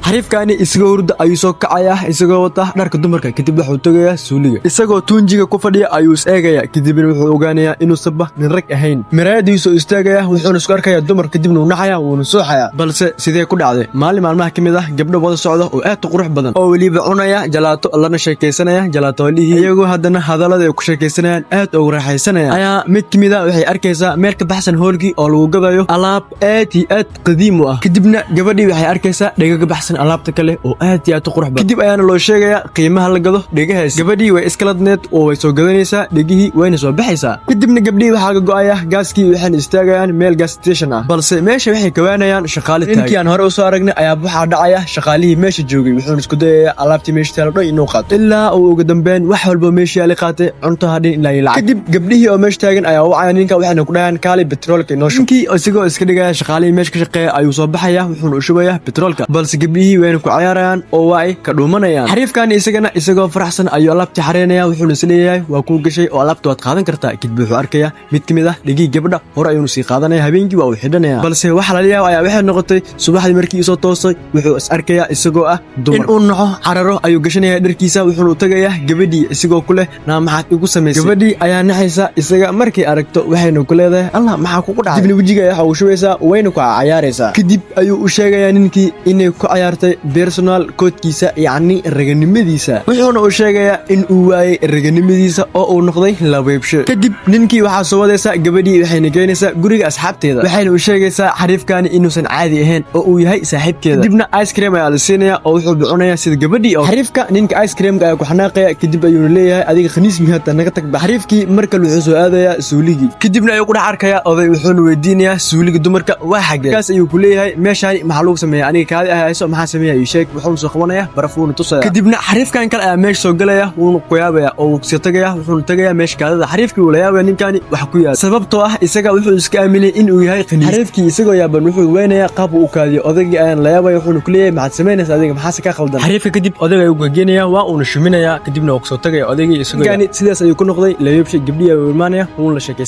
Xariifkani isagoo hurda ayuu soo kacaya, isagoo wata dharka dumarka. Kadib wuxuu tegayaa suuliga. Isagoo tuunjiga ku fadhiya ayuu is eegaya, kadibna wuxuu ogaanayaa inuusanba nin rag ahayn. Miraayadiisuu istaagaya, wuxuuna isku arkayaa dumar. Kadibna wuu naxaya, wuuna sooxaya. Balse sidee ku dhacday? Maalin maalmaha ka mid ah, gabdho wada socda oo aad u qurux badan oo weliba cunaya jalaato, lana sheekaysanaya jalaatoolihii, iyagoo haddana hadallada ay ku sheekaysanayaan aad ugu raaxaysanaya, ayaa mid ka mid ah waxay arkaysaa meel ka baxsan hoolkii oo lagu gadayo alaab aad iyo aad qadiim u ah. Kadibna gabadhii waxay arkaysaa dhego ka baxsan alaabta kale oo aad iyo aad u qurux badan. Kadib ayaana loo sheegayaa qiimaha la gado dhegahaas. Gabadhii way iskaladneed oo way soo gadanaysaa dhegihii, wayna soo baxaysaa. Kadibna gabdhihii waxaa ka go'aya gaaskii, waxayna istaagayaan meel gas station ah, balse meesha waxay kawaanayaan shaqaale taagan. Ninkii aan hore usoo aragnay ayaa waxaa dhacaya shaqaalihii meesha joogay, wuxuuna isku dayayaa alaabtii meesha taalo dhan inuu qaato, ilaa uu ugu dambeyn wax walba meesha yaali qaatay, cunto hadhin ilaa iyo lacag. Kadib gabdhihii oo meesha taagan ayaa wacaya ninka, waxayna ku dhahayaan, "Kaali, petroolka inoo shub." Ninkii isagoo iska dhigaya shaqaalihii meesha ka shaqeeya ayuu soo baxaya, wuxuuna u shubayaa petroolka, balse gabdhihii wayna ku cayaarayaan oo waa ay ka dhuumanayaan. Xariifkan isagana isagoo faraxsan ayuu alaabtii xareynaya, wuxuuna is leeyahay waa kuu gashay oo alaabta waad qaadan kartaa. Kadib wuxuu arkaya mid ka mid ah dhegihii gabadha, hore ayuuna sii qaadanaya. Habeenkii waa uu xidhanaya, balse waxa lala yaaba ayaa waxay noqotay, subaxdii markii isoo toosay wuxuu is arkayaa isagoo ah dumar. In uu naxo cararo ayuu gashanaya dharkiisa, wuxuuna u tagayaa gabadhii isagoo ku leh, "Naa, maxaad igu samaysay?" Gabadhii ayaa naxaysa isaga markay aragto, waxayna ku leedahay, "Allah, maxaa kugu dhacay?" Dibna wejiga ayaa waxa ugu shubaysaa, wayna ku cayaaraysaa. Kadib ayuu u sheegayaa ninkii inay ku cayaartay personal koodkiisa, yacni raganimadiisa, wuxuuna u sheegayaa in uu waayey raganimadiisa oo uu noqday labeebsho. Kadib ninkii waxaa soo wadaysa gabadhii, waxayna keenaysaa guriga asxaabteeda, waxayna u sheegaysaa xariifkani inuusan caadi ahayn oo uu yahay saaxiibkeeda. Kadibna ice cream ayaa la siinaya oo wuxuu bicunayaa sida gabadhii oo xariifka. Ninka ice creamka ayaa ku xanaaqaya, kadib ayuuna leeyahay, "Adiga khaniis miyaata? Naga tagba." Xariifkii markale wuxuu soo aadayaa suuligii, kadibna ayuu ku dhex arkayaa oday, wuxuuna weydiinayaa, "Suuliga dumarka waa xaggee?" Kaas ayuu ku leeyahay, "Meeshaani maxaa lagu sameeya? Aniga kaadi ah hayso, maxaa sameeya? Ii sheeg." Wuxuuna soo qabanaya baraf, wuuna tusaya. Kadibna xariifkan kale ayaa meesha soo galaya, wuuna kuyaabaya oo wuu sii tagaya, wuxuuna tagayaa meesha kaadada. Xariifkii wuu la yaabaya ninkani wax ku yaal, sababtoo ah isaga wuxuu iska aaminay inuu yahay khaniis. Xariifkii isagoo yaaban wuxuu weynayaa qaab uu u kaadiyo. Odaygii ayaan la yaabaya, wuxuuna ku leeyahay, "Maxaad samaynaysaa adiga? Maxaase ka qaldan?" Xariifka kadib odayga ayuu gageenaya, waa uuna shuminayaa, kadibna waa kusoo tagaya odaygii isagoo. Ninkani sidaas ayuu ku noqday labeebshay. Gabdhihii ayuu imaanaya, wuuna la sheekaysan.